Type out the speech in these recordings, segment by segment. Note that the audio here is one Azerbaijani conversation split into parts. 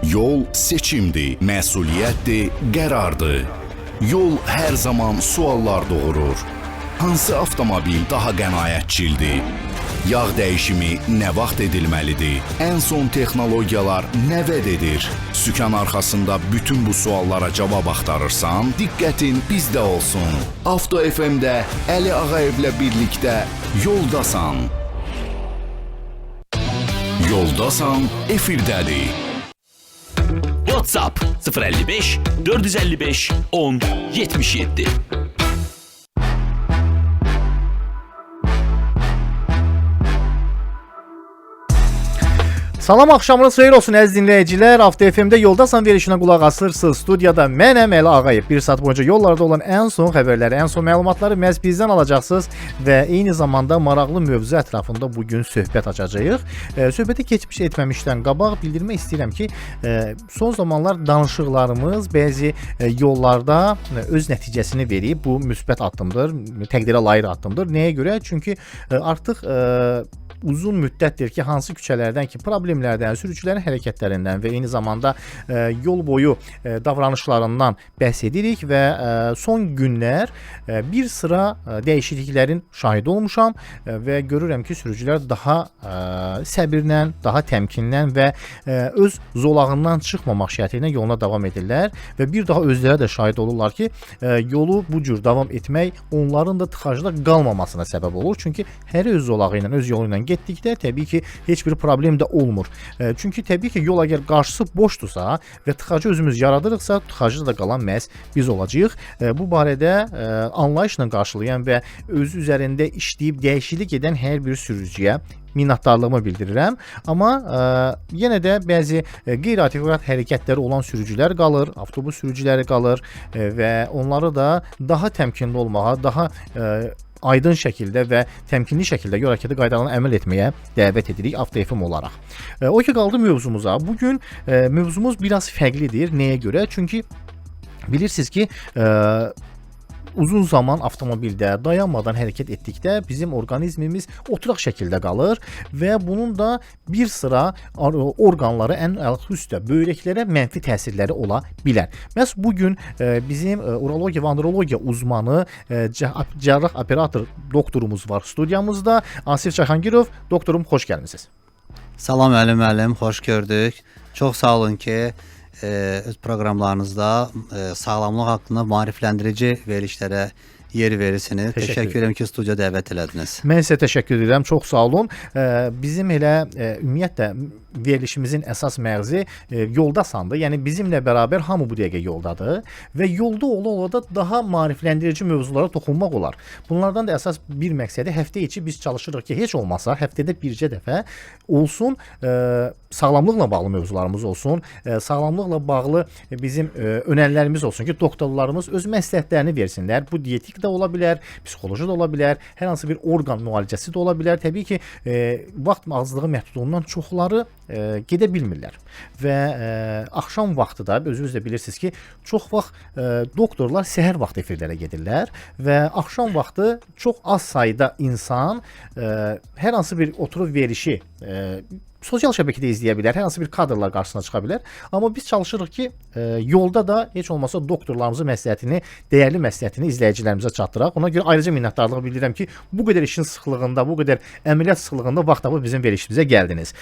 Yol seçimdir, məsuliyyətdir, qərardır. Yol hər zaman suallar doğurur. Hansı avtomobil daha qənaətçildir? Yağ dəyişimi nə vaxt edilməlidir? Ən son texnologiyalar nə vəd edir? Sükan arxasında bütün bu suallara cavab axtarırsan, diqqətin bizdə olsun. Avto FM-də Əli Ağayevlə birlikdə yoldasan. Yoldasan efirdədir. WhatsApp 055 455 10 77. Salam, axşamınız xeyir olsun əziz dinləyicilər. Avto FM-də Yoldasan verilişinə qulaq asırsınız. Studiyada mənəm Əli Ağayev. Bir saat boyunca yollarda olan ən son xəbərləri, ən son məlumatları məhz bizdən alacaqsınız və eyni zamanda maraqlı mövzu ətrafında bu gün söhbət açacağıq. Söhbətə keçmiş etməmişdən qabaq bildirmək istəyirəm ki, son zamanlar danışıqlarımız bəzi yollarda öz nəticəsini verib. Bu müsbət addımdır, təqdirə layiq addımdır. Nəyə görə? Çünki artıq uzun müddətdir ki, hansı küçələrdən ki, problemlərdən, sürücülərin hərəkətlərindən və eyni zamanda yol boyu davranışlarından bəhs edirik və son günlər bir sıra dəyişikliklərin şahidi olmuşam və görürəm ki, sürücülər daha səbirlə, daha təmkinlə və öz zolağından çıxmamaq şərti ilə yoluna davam edirlər və bir daha özləri də şahid olurlar ki, yolu bu cür davam etmək onların da tıxacda qalmamasına səbəb olur. Çünki hər öz zolağı ilə, öz yolu ilə getdikdə təbii ki, heç bir problem də olmur. Çünki təbii ki, yol əgər qarşısı boşdursa və tıxacı özümüz yaradırıqsa, tıxacda da qalan məhz biz olacağıq. Bu barədə anlayışla qarşılayan və özü üzərində işləyib dəyişiklik edən hər bir sürücüyə minnətdarlığımı bildirirəm. Amma yenə də bəzi qeyri-adekvat hərəkətləri olan sürücülər qalır, avtobus sürücüləri qalır və onları da daha təmkinli olmağa, daha aydın şəkildə və təmkinli şəkildə yol hərəkəti qaydalarına əməl etməyə dəvət edirik Avto FM olaraq. O ki qaldı mövzumuza. Bu gün mövzumuz biraz fərqlidir. Nəyə görə? Çünki bilirsiniz ki, uzun zaman avtomobildə dayanmadan hərəkət etdikdə bizim orqanizmimiz oturaq şəkildə qalır və bunun da bir sıra orqanlara, ən xüsusilə böyrəklərə mənfi təsirləri ola bilər. Məhz bu gün bizim urologiya və andrologiya uzmanı, cərrah operator doktorumuz var studiyamızda. Asif Cahangirov, doktorum, xoş gəlmisiniz. Salam Əli müəllim, xoş gördük. Çox sağ olun ki, öz proqramlarınızda sağlamlıq haqqında maarifləndirici verilişlərə yer verirsiniz. Təşəkkür edirəm ki, studiya dəvət elədiniz. Mən sizə təşəkkür edirəm. Çox sağ olun. Bizim elə ümumiyyətlə verilişimizin əsas məğzi yoldasandır. Yəni bizimlə bərabər hamı bu dəqiqə yoldadır və yolda ola-ola da daha maarifləndirici mövzulara toxunmaq olar. Bunlardan da əsas bir məqsədi həftə içi biz çalışırıq ki, heç olmasa həftədə bircə dəfə olsun, sağlamlıqla bağlı mövzularımız olsun, sağlamlıqla bağlı bizim önərilərimiz olsun ki, doktorlarımız öz məsləhətlərini versinlər. Bu dietik də ola bilər, psixoloji də ola bilər, hər hansı bir orqan müalicəsi də ola bilər. Təbii ki, vaxt azlığı məhdudluğundan çoxları gedə bilmirlər. Və axşam vaxtı da özünüz də bilirsiniz ki, çox vaxt doktorlar səhər vaxtı efirlərə gedirlər və axşam vaxtı çox az sayda insan hər hansı bir oturub verişi sosial şəbəkədə izləyə bilər, hər hansı bir kadrlar qarşısına çıxa bilər. Amma biz çalışırıq ki, yolda da heç olmasa doktorlarımızın məsləhətini, dəyərli məsləhətini izləyicilərimizə çatdıraq. Ona görə ayrıca minnətdarlıq bildirirəm ki, bu qədər işin sıxlığında, bu qədər əməliyyat sıxlığında vaxt tapıb bizim verilişimizə gəldiniz.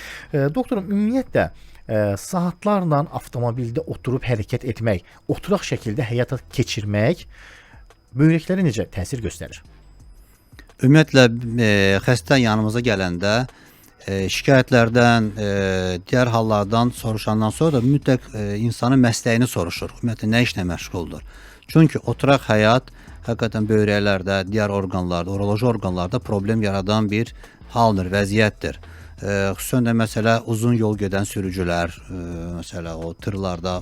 Doktorum, ümumiyyətlə saatlarla avtomobildə oturub hərəkət etmək, oturaq şəkildə həyata keçirmək böyrəklərə necə təsir göstərir? Ümumiyyətlə xəstə yanımıza gələndə şikayətlərdən, digər hallardan soruşandan sonra da mütləq insanın məsləyini soruşur. Ümumiyyətlə nə işlə məşğuldur? Çünki oturaq həyat həqiqətən böyrəklərdə, digər orqanlarda, uroloji orqanlarda problem yaradan bir haldır, vəziyyətdir. Xüsusən də məsələ uzun yol gedən sürücülər, məsələ o tırlarda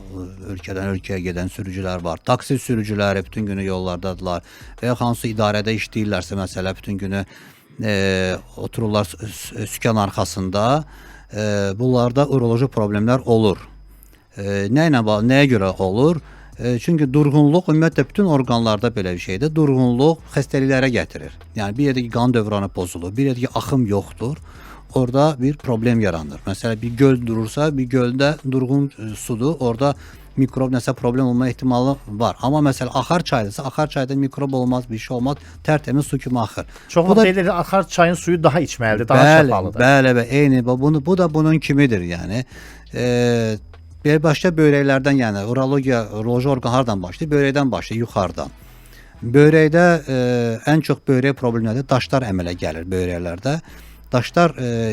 ölkədən ölkəyə gedən sürücülər var. Taksi sürücüləri bütün günü yollardadırlar və ya hansı idarədə işləyirlərsə məsələ bütün günü otururlar sükan arxasında. Bunlarda uroloji problemlər olur. Nə ilə bağlı, nəyə görə olur? Çünki durğunluq ümumiyyətlə bütün orqanlarda belə bir şeydir. Durğunluq xəstəliklərə gətirir. Yəni bir yerdə ki qan dövranı pozulur, bir yerdə ki axım yoxdur. Orada bir problem yaranır. Məsələn, bir göl durursa, bir göldə durğun sudur, orada mikrob nəsə problem olma ehtimalı var. Amma məsələn, axar çaydırsa, axar çayda mikrob olmaz, bir şey olmaz, tərtəmiz su kimi axır. Çox Bu vaxt da deyilir, axar çayın suyu daha içməlidir, daha bəli, şəfalıdır. Bəli, bəli, eyni. Bunu, bu da bunun kimidir, yəni. Bir başqa böyrəklərdən, yəni urologiya, uroloji orqan hardan başlayır? Böyrəkdən başlayır, yuxarıdan. Böyrəkdə ən çox böyrək problemləri daşlar əmələ gəlir böyrəklərdə. Daşlar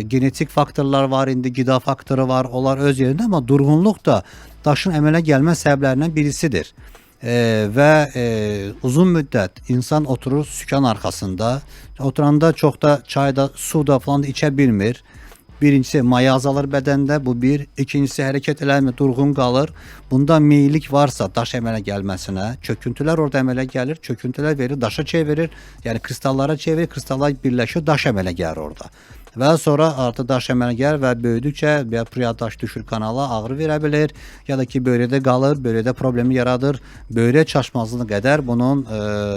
genetik faktorlar var, indi qida faktoru var, onlar öz yerində, amma durğunluq da daşın əmələ gəlmə səbəblərindən birisidir. Və uzun müddət insan oturur sükan arxasında. Oturanda çox da çay da, su da falan da içə bilmir. Birincisi maya azalır bədəndə, bu bir. İkincisi hərəkət eləmir, durğun qalır. Bunda meyillik varsa daş əmələ gəlməsinə, çöküntülər orada əmələ gəlir, çöküntülər verir, daşa çevirir, yəni kristallara çevirir, kristallar birləşir, daş əmələ gəlir orada. Və sonra artıq daş əmələ gəlir və böyüdükcə ya pruya daş düşür kanala, ağrı verə bilər, ya da ki böyrəkdə qalır, böyrəkdə problemi yaradır. Böyrək çaşmazlığına qədər bunun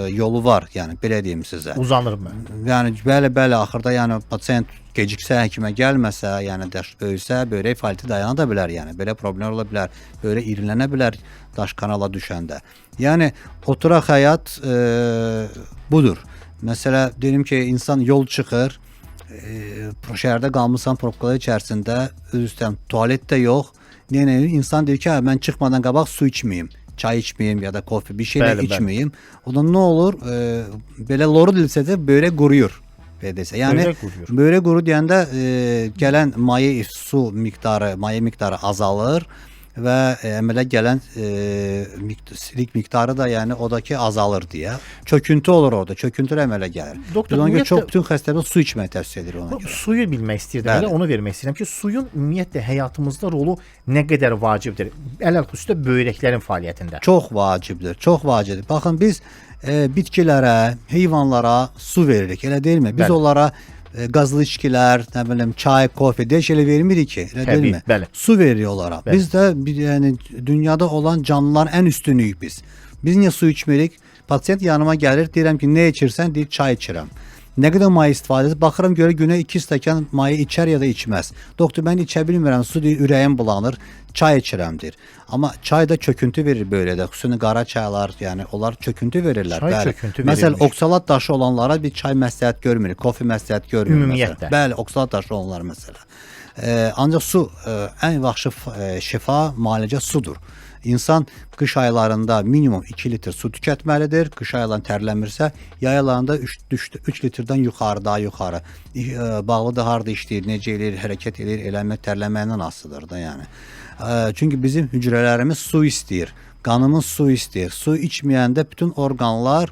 yolu var, yəni belə deyim sizə. Uzanır mı? Yəni bəli, bəli, axırda yəni pasiyent geciksə, həkimə gəlməsə, yəni daş böyüsə, böyrək fəaliyyəti dayana da bilər, yəni belə problemlər ola bilər. Böyrək irilənə bilər daş kanala düşəndə. Yəni oturaq həyat budur. Məsələ deyim ki, insan yol çıxır, şəhərdə qalmısan probkalar içərisində, öz üstən tualet də yox. Nə edir? İnsan deyir ki, hə, mən çıxmadan qabaq su içməyim, çay içməyim ya da kofe bir şeylə Bəli, bəli. içməyim. O da nə olur? Belə loru dilsə də böyrək quruyur. Belə desə. Yəni Böyrək quruyur. Böyrək quru deyəndə gələn maye su miqdarı, maye miqdarı azalır və əmələ gələn silik miqdarı da yəni odakı azalır deyə. Çöküntü olur orada, çöküntü əmələ gəlir. Doktor, Biz ona görə ümumiyyətlə- çox bütün xəstələrə su içməyi tövsiyə edirik ona görə. Suyu bilmək istəyirdim. Bəli. Elə onu vermək istəyirəm ki, suyun ümumiyyətlə həyatımızda rolu nə qədər vacibdir? Ələl-xüsusda böyrəklərin fəaliyyətində. Çox vacibdir, çox vacibdir. Baxın biz bitkilərə, heyvanlara su veririk, elə deyilmi? Biz Bəli. onlara qazlı içkilər, nə bilim, çay, kofe deyə şeylər vermirik ki, elə Təbii, deyilmi? bəli. Su veririk onlara. Bəli. Biz də yəni dünyada olan canlıların ən üstünüyük biz. Biz niyə su içmirik? Pasiyent yanıma gəlir, deyirəm ki, nə içirsən? Deyir, çay içirəm. Nə qədər maye istifadə edir? Baxıram görə günə 2 stəkan maye içər ya da içməz. Doktor, mən içə bilmirəm, su deyir, ürəyim bulanır, çay içirəm deyir. Amma çay da çöküntü verir belə də, xüsusən qara çaylar, yəni onlar çöküntü verirlər. Çay bəli. çöküntü Məsələn, verirmiş. oksalat daşı olanlara bir çay məsləhət görmürük, kofe məsləhət görmürük. Ümumiyyətlə. Məsələn. Bəli, oksalat daşı olanlar məsələ. Ancaq su ən yaxşı şifa, müalicə sudur. İnsan qış aylarında minimum 2 litr su tükətməlidir. Qış aylarında tərləmirsə, yay aylarında 3 litrdən yuxarı, daha yuxarı. Bağlıdır harda işləyir, necə eləyir, hərəkət eləyir, eləmək, tərləməkdən asılıdır da yəni. Çünki bizim hücrələrimiz su istəyir, qanımız su istəyir. Su içməyəndə bütün orqanlar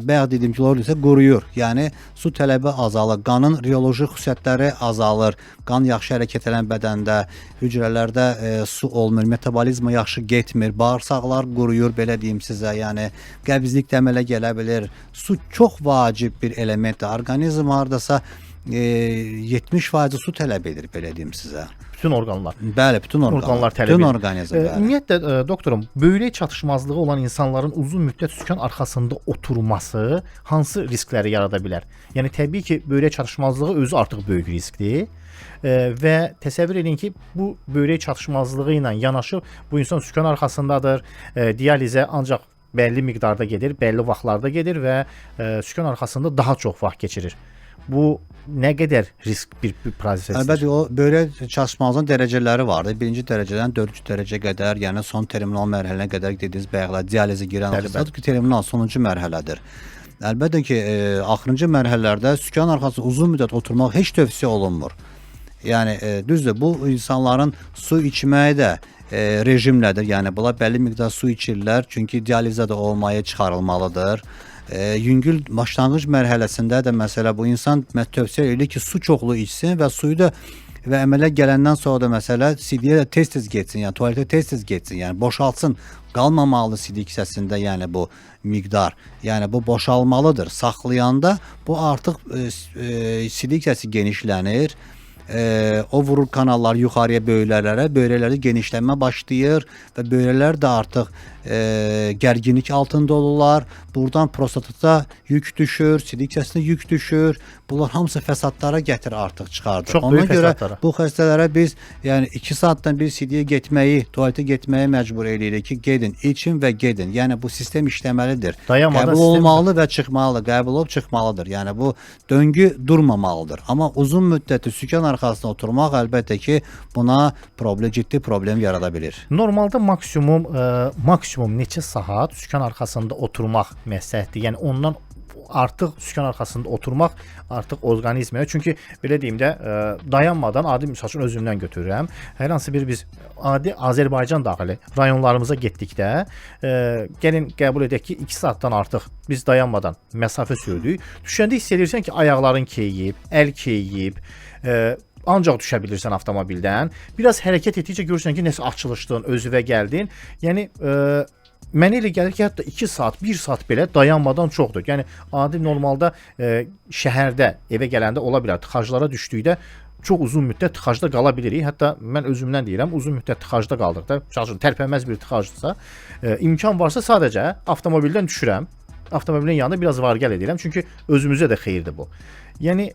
bayaq dediyim ki, isə quruyur. Yəni su tələbi azalır, qanın reoloji xüsusiyyətləri azalır, qan yaxşı hərəkət edən bədəndə, hücrələrdə su olmur, metabolizma yaxşı getmir, bağırsaqlar quruyur, belə deyim sizə, yəni qəbizlik də əmələ gələ bilər. Su çox vacib bir elementdir. Orqanizm hardasa 70% su tələb edir, belə deyim sizə. Bütün orqanlar. Bəli, bütün orqanlar. Orqanlar tələb bütün edir. orqanizm, bəli. Ümumiyyətlə doktorum, böyrək çatışmazlığı olan insanların uzun müddət sükan arxasında oturması hansı riskləri yarada bilər? Yəni təbii ki, böyrək çatışmazlığı özü artıq böyük riskdir. Və təsəvvür edin ki, bu böyrək çatışmazlığı ilə yanaşı bu insan sükan arxasındadır, dializə ancaq bəlli miqdarda gedir, bəlli vaxtlarda gedir və sükan arxasında daha çox vaxt keçirir. Bu nə qədər risk bir prosesdir? Əlbəttə o böyrək çatışmazlığın dərəcələri vardır. Birinci dərəcədən dördüncü dərəcəyə qədər, yəni son terminal mərhələyə qədər dediyiniz bayaqlar dializə girən Bəli, ki, terminal sonuncu mərhələdir. Əlbəttə ki, axırıncı mərhələlərdə sükan arxasında uzun müddət oturmaq heç tövsiyə olunmur. Yəni düzdür, bu insanların su içməyi də rejimlədir. Yəni bunlar bəlli miqdar su içirlər, çünki dializə də o maye çıxarılmalıdır. Yüngül başlanğıc mərhələsində də məsələ bu insan tövsiyə edilir ki, su çoxlu içsin və suyu da və əmələ gələndən sonra da məsələ sidiyə də tez-tez getsin, yəni tualetə tez-tez getsin, yəni boşaltsın. Qalmamalı sidik hissəsində, yəni bu miqdar. Yəni bu boşalmalıdır. Saxlayanda bu artıq sidik hissəsi genişlənir. O vurur kanallar yuxarıya böyrəklərə, böyrəklərdə genişlənmə başlayır və böyrəklər də artıq gərginlik altında olurlar. Buradan prostatata yük düşür, sidik hissəsinə yük düşür. Bunlar hamısı fəsadlara gətirir artıq çıxardır. Çox Ona böyük görə fəsadlara. bu xəstələrə biz yəni 2 saatdan bir sidiyə getməyi, tualetə getməyi məcbur eləyirik ki, gedin, için və gedin. Yəni bu sistem işləməlidir. Dayanmadan Qəbul sistem- olmalı və çıxmalı, qəbul olub çıxmalıdır. Yəni bu döngü durmamalıdır. Amma uzun müddətli sükan arxasında oturmaq əlbəttə ki, buna problem, ciddi problem yarada bilir. Normalda maksimum maksimum neçə saat sükan arxasında oturmaq məsləhətdir? Yəni ondan artıq sükan arxasında oturmaq artıq orqanizmə, çünki belə deyim də, dayanmadan adi misal üçün özümdən götürürəm. Hər hansı bir biz adi Azərbaycan daxili rayonlarımıza getdikdə, gəlin qəbul edək ki, 2 saatdan artıq biz dayanmadan məsafə sürdük. Düşəndə hiss edirsən ki, ayaqların keyiyib, əl keyiyib, ancaq düşə bilirsən avtomobildən. Biraz hərəkət etdikcə görürsən ki, nəsə açılışdın, özünə gəldin. Yəni mənə elə gəlir ki, hətta 2 saat, 1 saat belə dayanmadan çoxdur. Yəni adi normalda şəhərdə evə gələndə ola bilər tıxaclara düşdükdə çox uzun müddət tıxacda qala bilirik. Hətta mən özümdən deyirəm, uzun müddət tıxacda qaldıqda, məsəl üçün tərpənməz bir tıxacdırsa, imkan varsa sadəcə avtomobildən düşürəm. Avtomobilin yanında biraz var-gəl edirəm, çünki özümüzə də xeyirdir bu. Yəni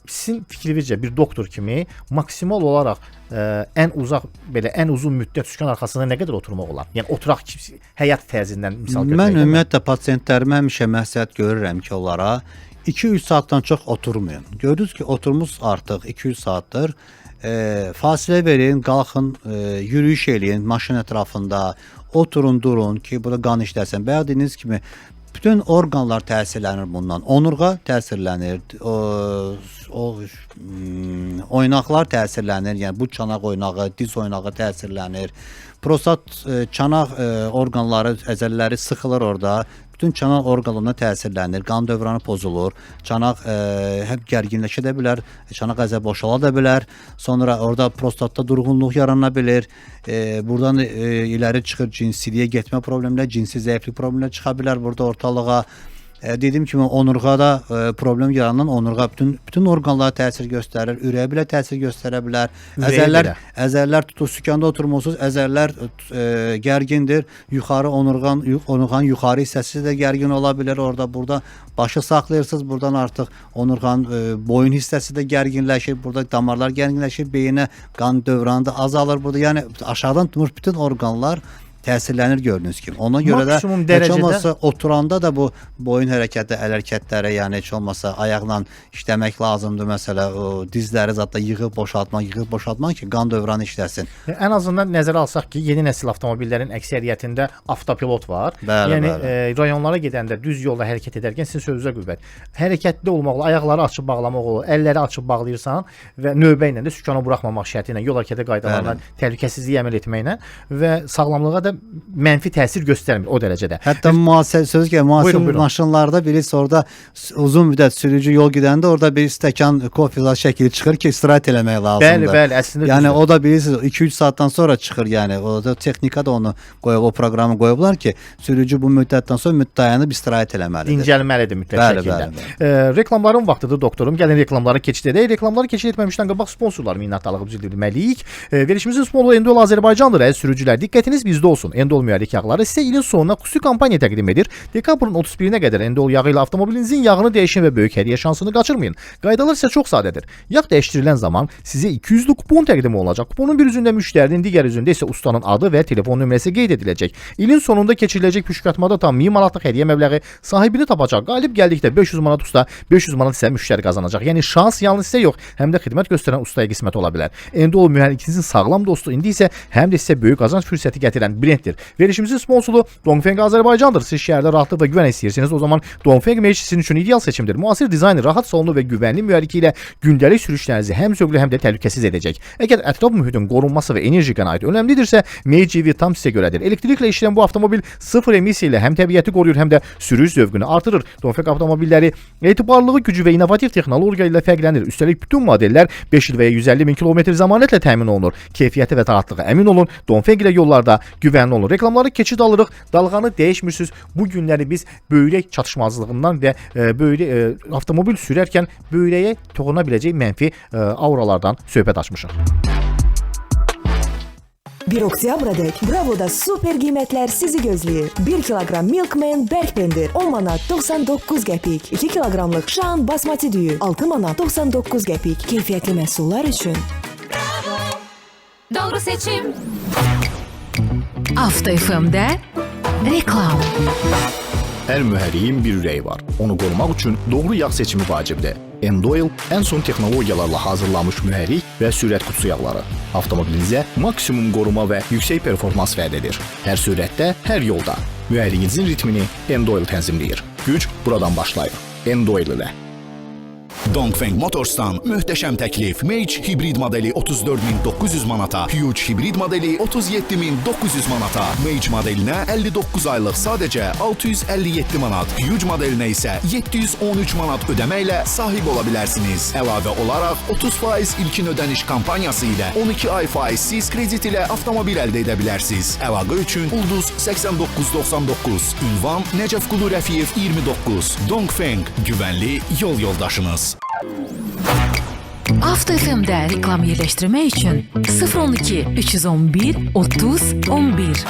sizin fikrinizcə bir doktor kimi maksimal olaraq ən uzaq belə ən uzun müddət sükan arxasında nə qədər oturmaq olar? Yəni oturaq ki, həyat tərzindən misal götürək. Mən ümumiyyətlə pasientlərimə həmişə məsləhət görürəm ki, onlara 2-3 saatdan çox oturmayın. Gördünüz ki, oturmuş artıq 2-3 saatdır. Fasilə verin, qalxın, yürüyüş eləyin maşın ətrafında, oturun, durun ki, burada qan işləsin. Bayaq dediyiniz kimi bütün orqanlar təsirlənir bundan. Onurğa təsirlənir, oynaqlar təsirlənir. Yəni bu çanaq oynağı, diz oynağı təsirlənir. Prostat, çanaq orqanları, əzələləri sıxılır orada. Bütün çanaq orqanlarına təsirlənir, qan dövranı pozulur. Çanaq həm gərginləşə də bilər, çanaq əzə boşala da bilər. Sonra orada prostatda durğunluq yarana bilir. Buradan iləri çıxır cinsiliyə getmə problemləri, cinsi zəiflik problemləri çıxa bilər burada ortalığa. Dediyim kimi onurğada problem yaranan onurğa bütün orqanlara təsir göstərir, ürəyə belə təsir göstərə bilər. Ürəyə Əzələlər belə. əzələlər tutur, sükanda oturmusunuz, əzələlər gərgindir. Yuxarı onurğanın yuxarı hissəsi də gərgin ola bilər. Orada burada başı saxlayırsınız, buradan artıq onurğanın boyun hissəsi də gərginləşir. Burada damarlar gərginləşir, beyinə qan dövranı da azalır burada. Yəni aşağıdan tutmuş bütün orqanlar təsirlənir gördüyünüz kimi. Ona görə də Maksimum heç dərəcədə olmazsa oturanda da bu boyun hərəkəti, əl hərəkətləri, yəni heç olmasa ayaqla işləmək lazımdır. Məsələ o dizləri zətdə yığıb boşaltmaq, yığıb boşaltmaq ki, qan dövranı işləsin. Ən azından nəzərə alsaq ki, yeni nəsil avtomobillərin əksəriyyətində avtopilot var. Bəli, yəni bəli. Rayonlara gedəndə düz yolda hərəkət edərkən sizin sözünüzə qüvvət. Hərəkətli olmaqla ayaqları açıb bağlamaq olur, əlləri açıb bağlayırsan və növbə ilə də sükanı buraxmamaq şərti ilə yol hərəkəti qaydalarına, təhlükəsizliyə əməl etməklə və sağlamlığa da mənfi təsir göstərmir o dərəcədə. Hətta müasir söz ki, müasir Buyurun, buyurun. maşınlarda bilirsiniz orada uzun müddət sürücü yol gedəndə orada bir stəkan kofe şəkili çıxır ki, istirahət eləmək lazımdır. Bəli, bəli, əslində Yəni düzdür. o da bilirsiniz 2-3 saatdan sonra çıxır yəni. O da texnika da onu qoyub o proqramı qoyublar ki, sürücü bu müddətdən sonra dayanıb istirahət eləməlidir. Dincəlməlidir mütləq Bəli, şəkildə. bəli, Reklamların vaxtıdır doktorum. Gəlin reklamlara keçid edək. Reklamları keçid etməmişdən qabaq sponsorlar minnətdarlığımızı bildirməliyik. Verilişimizin sponsoru Endol Azərbaycandır. Əziz sürücülər, diqqətiniz bizdə olsun. Endol mühərrik yağları sizə ilin sonuna xüsusi kampaniya təqdim edir. Dekabrın 31-nə qədər Endol yağı ilə avtomobilinizin yağını dəyişin və böyük hədiyyə şansını qaçırmayın. Qaydalar isə çox sadədir. Yağ dəyişdirilən zaman sizə 200lük kupon təqdim olunacaq. Kuponun bir üzündə müştərinin, digər üzündə isə ustanın adı və telefon nömrəsi qeyd ediləcək. İlin sonunda keçiriləcək püşkatmada tam 1000 manatlıq hədiyyə məbləği sahibini tapacaq. Qalib gəldikdə 500 manat usta, 500 manat isə müştəri qazanacaq. Yəni şans yalnız sizə yox, həm də xidmət göstərən ustaya qismət ola bilər. Endol mühərrikinizin sağlam dostu indi isə həm də sizə böyük qazanc fürsəti gətirən brenddir. Verilişimizin sponsoru Dongfeng Azərbaycandır. Siz şəhərdə rahatlıq və güvən istəyirsiniz, o zaman Dongfeng Mage sizin üçün ideal seçimdir. Müasir dizaynı, rahat salonu və güvənli mühərriki ilə gündəlik sürüşlərinizi həm zövqlü, həm də təhlükəsiz edəcək. Əgər ətraf mühitin qorunması və enerji qənaəti önəmlidirsə, Mage EV tam sizə görədir. Elektriklə işləyən bu avtomobil sıfır emissiya ilə həm təbiəti qoruyur, həm də sürüş zövqünü artırır. Dongfeng avtomobilləri etibarlılığı, gücü və innovativ texnologiya ilə fərqlənir. Üstəlik bütün modellər 5 il və ya 150 min kilometr zəmanətlə təmin olunur. Keyfiyyəti və rahatlığa əmin olun. Dongfeng ilə yollarda güvənli bəlli olur. Reklamları keçid alırıq. Dalğanı dəyişmirsiniz. Bu günləri biz böyrək çatışmazlığından və böyrək avtomobil sürərkən böyrəyə toxuna biləcək mənfi auralardan söhbət açmışıq. 1 oktyabradək Bravoda super qiymətlər sizi gözləyir. 1 kiloqram Milkman bərk pendir 10 manat 99 qəpik. 2 kiloqramlıq Şan basmati düyü 6 manat 99 qəpik. Keyfiyyətli məhsullar üçün Doğru seçim. Avto FM-də reklam. Hər mühərriyin bir ürəyi var. Onu qorumaq üçün doğru yağ seçimi vacibdir. Endoil ən son texnologiyalarla hazırlanmış mühərrik və sürət qutusu yağları. Avtomobilinizə maksimum qoruma və yüksək performans vəd edir. Hər sürətdə, hər yolda. Mühərrikinizin ritmini Endoil tənzimləyir. Güc buradan başlayır. Endoil ilə. Dongfeng Motors'tan möhtəşəm təklif. Mage hibrid modeli 34.900 manata, Huge hibrid modeli 37.900 manata. Mage modelinə 59 aylıq sadəcə 657 manat, Huge modelinə isə 713 manat ödəməklə sahib ola bilərsiniz. Əlavə olaraq 30% ilkin ödəniş kampaniyası ilə 12 ay faizsiz kredit ilə avtomobil əldə edə bilərsiniz. Əlaqə üçün Ulduz 8999, ünvan Nəcəfqulu Rəfiyev 29. Dongfeng güvənli yol yoldaşınız. Avto FM-də reklam yerləşdirmək üçün 012 311 30 11.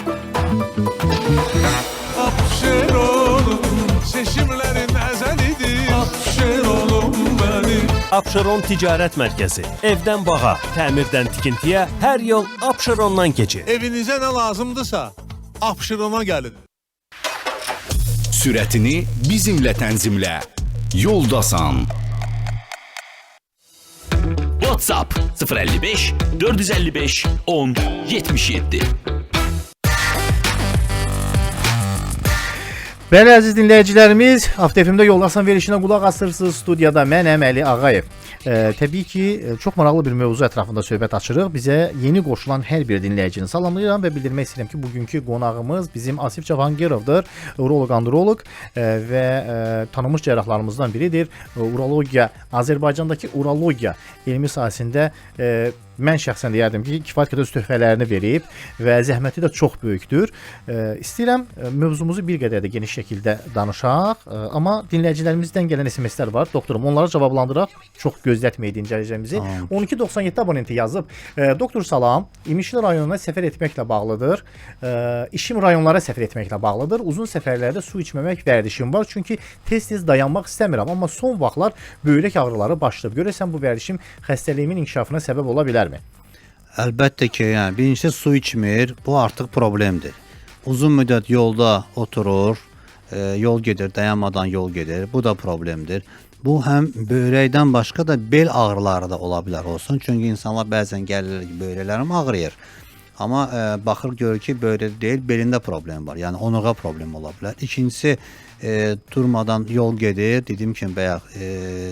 Abşeronum, seçimlerin ezelidir. Abşeronum benim. Abşeron Ticarət Mərkəzi. Evdən bağa, təmirdən tikintiyə hər yol Abşerondan keçir. Evinize ne lazımdısa Abşeron'a gelin. Sürətini bizimlə tənzimlə. Yoldasan. WhatsApp 055 455 10 77. Bəli, əziz dinləyicilərimiz, Avto FM-də Yoldasan verilişinə qulaq asırsınız. Studiyada mənəm Əli Ağayev. Təbii ki, çox maraqlı bir mövzu ətrafında söhbət açırıq. Bizə yeni qoşulan hər bir dinləyicini salamlayıram və bildirmək istəyirəm ki, bugünkü qonağımız bizim Asif Cavangirovdur, uroloq-androloq və tanınmış cərrahlarımızdan biridir. Urologiya, Azərbaycandakı urologiya elmi sahəsində mən şəxsən deyərdim ki, kifayət qədər öz töhfələrini verib və zəhməti də çox böyükdür. İstəyirəm mövzumuzu bir qədər də geniş şəkildə danışaq, amma dinləyicilərimizdən gələn SMS-lər var. Doktorum, onları cavablandıraq. Çox gözlətməyək dinləyicilərimizi. 1297 abonenti yazıb. Doktor salam. İmişli rayonuna səfər etməklə bağlıdır. İşim rayonlara səfər etməklə bağlıdır. Uzun səfərlərdə su içməmək vərdişim var. Çünki tez-tez dayanmaq istəmirəm, amma son vaxtlar böyrək ağrıları başlayıb. Görəsən bu vərdişim xəstəliyimin inkişafına səbəb ola bilərmi? Əlbəttə ki, yəni birincisi su içmir, bu artıq problemdir. Uzun müddət yolda oturur, yol gedir, dayanmadan yol gedir. Bu da problemdir. Bu həm böyrəkdən başqa da bel ağrıları da ola bilər olsun. Çünki insanlar bəzən gəlirlər ki, böyrəklərim ağrıyır. Amma baxır görür ki, böyrəkdə deyil, belində problem var. Yəni onurğa problemi ola bilər. İkincisi, durmadan yol gedir. Dediyim kimi bayaq